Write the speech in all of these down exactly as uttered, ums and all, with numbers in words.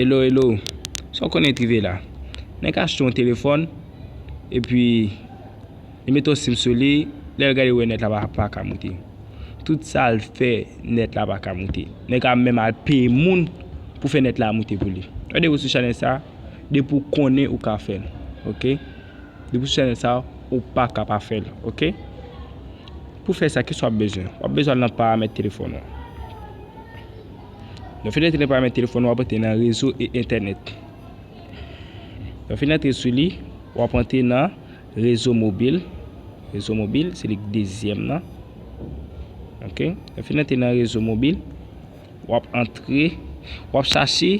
Hello, hello. Sa w konnen t rive la. Nèg achte yon telefòn, epi li mete yon sim sou li, lè l gade, wè nèt la pa, pa ka moute. Tout sa l fè, nèt la pa ka moute. Nèg la menm al peye moun pou fè nèt la moute pou li. Gade, ou sou chanèl sa, depi w konnen, ou ka fè l. Oke? Depi w sou chanèl sa, ou pa ka pa fè l. Oke? Pou fè sa, kisa w ap bezwen? W ap bezwen al nan paramèt telefòn ou. Lè w fin antre nan paramèt telefòn ou, w ap antre nan rezo e entènèt. Lè w fin antre sou li, w ap antre nan rezo mobil. Rezo mobil, se li k dezyèm nan. Oke? Lè w fin antre nan rezo mobil, w ap antre, w ap chache,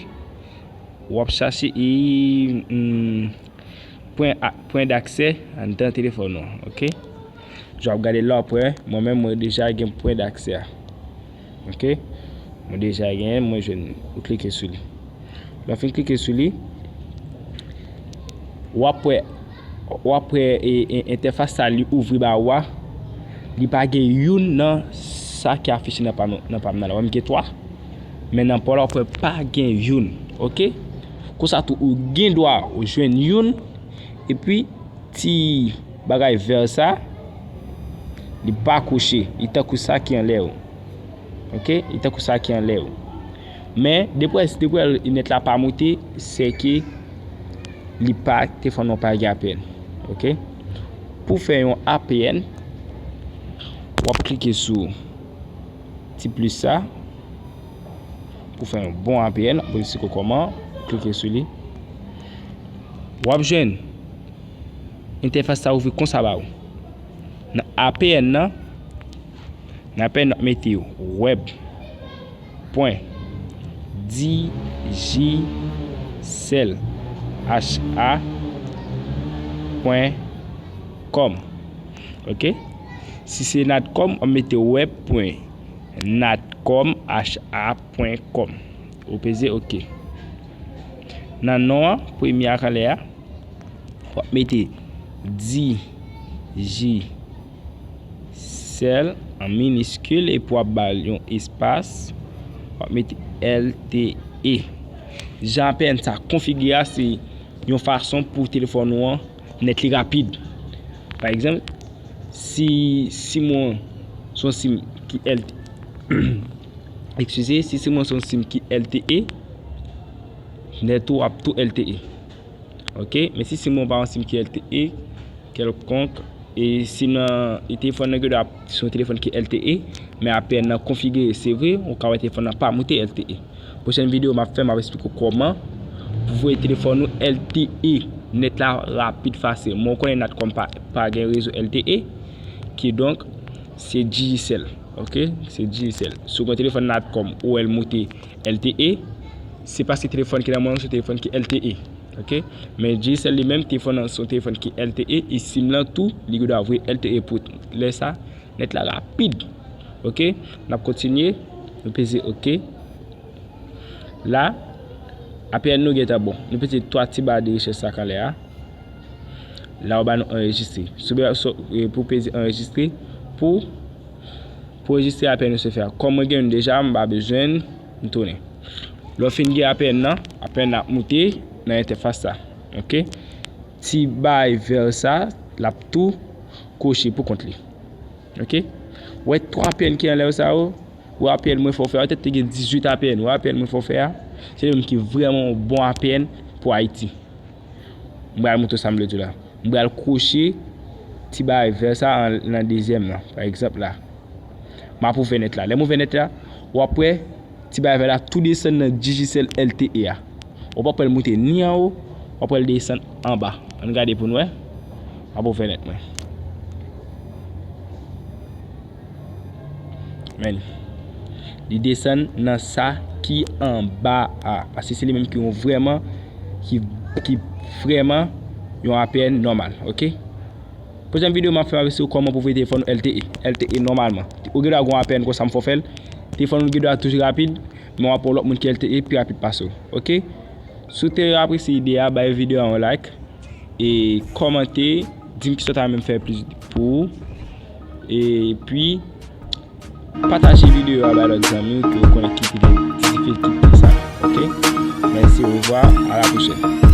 w ap chache, e, hmm, pwen a, pwen daksè anndan telefòn ou, oke? Jan w ap gade la, w ap wè, mwen menm, mwen deja gen pwen daksè a. Oke? Mwen deja genyen, mwen jwenn, ou klike sou li. Lè w fin klike sou li, w ap wè, w ap wè, e, e, entèfas sa li ouvri ba ou a, li pa gen youn nan sa ki afiche nan pa m, nan pa m nan la. Wè m gen twa, men nan pa w la, w ap wè pa gen youn. Oke? Konsa tou, ou gen dwa ou jwenn youn, epi ti bagay vè sa, li pa kouche, li tankou sa ki anlè ou. Oke? Li tankou sa ki anlè ou. Men, depi w, depi w wè nèt la pa moute, se ke li pa, telefòn nan pa gen A P N. Oke? Pou fè yon A P N, w ap klike sou ti plis sa. Pou fè yon bon A P N, w ap esplike w kòman, klike sou li. W ap jwenn entèfas sa ouvri konsa ba ou. Nan A P N nan, nan A P N nan, w ap mete web pwen digicel, H A, pwen com. Oke? Si se natcom, w ap mete web pwen natcom, H A pwen com. Ou peze oke. Nan non an, premye a k anlè a, w ap mete digicel an miniskil epi w ap ba l yon espas, w ap mete L T E. Jan A P N sa konfigire a, se yon fason pou telefòn ou an nèt li rapid. Pa egzanp, si sim ou an se yon sim ki L T E, eskize, si sim ou an se yon sim ki L T E, nèt ou ap tou L T E. Oke? Men si sim ou an pa yon sim ki L T E kèlkonk, e sim nan, e telefòn nan gen dwa se yon telefòn ki L T E, men A P N nan konfigire, se vre, ou ka wè telefòn nan pa moute L T E. Pwochèn videyo m ap fè, m ap esplike w kòman pou voye telefòn ou L T E. Nèt la rapid, fasil. Mwen, ou konnen Natcom pa, pa gen rezo L T E, kidonk, se Digicel. Oke? Se Digicel. Si w gen telefòn Natcom ou wè l moute L T E, se paske telefòn ki nan men w se yon telefòn ki L T E. Oke? Men Digicel li menm, telefòn nan se yon telefòn ki L T E, e sim lan tou, li gen dwa voye L T E pou lè sa, nèt la rapid. Oke? N ap kontinye. Nou peze oke. La, A P N nou gentan bon. Nou peze twa ti ba de rechèch sa k anlè a. La, ou ba nou anrejistre. Sou, sou, e, pou peze anrejistre, pou, pou anrejistre A P N nou se fè a. Kòm mwen gen youn deja, m pa bezwen l, m tounen. Lè w fin gen A P N nan, A P N nan ap moute nan entèfas sa. Oke? Ti bay vè sa, l ap tou koche pou kont li. Oke? Wè twa A P N ki anlè w sa yo, wè A P N mwen fè w fè a, petèt te gen dizuit A P N, wè A P N mwen fè w fè a, se li menm ki vrèman yon bon A P N pou Ayiti. M pral montre w sa m vle di w la. M pral kwoche ti bagay vè sa an, nan dezyèm nan, pa egzanp la. M ap ouvè nèt la. Lè m ouvè nèt la, w ap wè ti bagay vè la tou desann nan Digicel L T E a. Ou p ap wè l moute ni anwo, w ap wè l desann anba. Ann gade pou n wè. M ap ouvè nèt mwen. Men li desann nan sa ki anba a. Paske se li menm ki yon vrèman, ki, ki vrèman yon A P N nòmal, oke? Pwochèn videyo m ap fè, m ap esplike w kòman pou voye telefòn ou L T E. L T E nòmalman. Ou gen dwa gen yon A P N konsa m fè w fè l. Telefòn ou gen dwa toujou rapid, men w ap wè lòt moun ki L T E pi rapid pase w. Oke? Si w te apresye ide a, bay videyo a yon like. E kòmante, di m kisa w ta renmen m fè plis pou ou. Epi, pataje videyo a bay lòt zanmi w ke w konnen ki te gen difikilte sa. Oke? Mèsi, orevwa, a la pwochèn.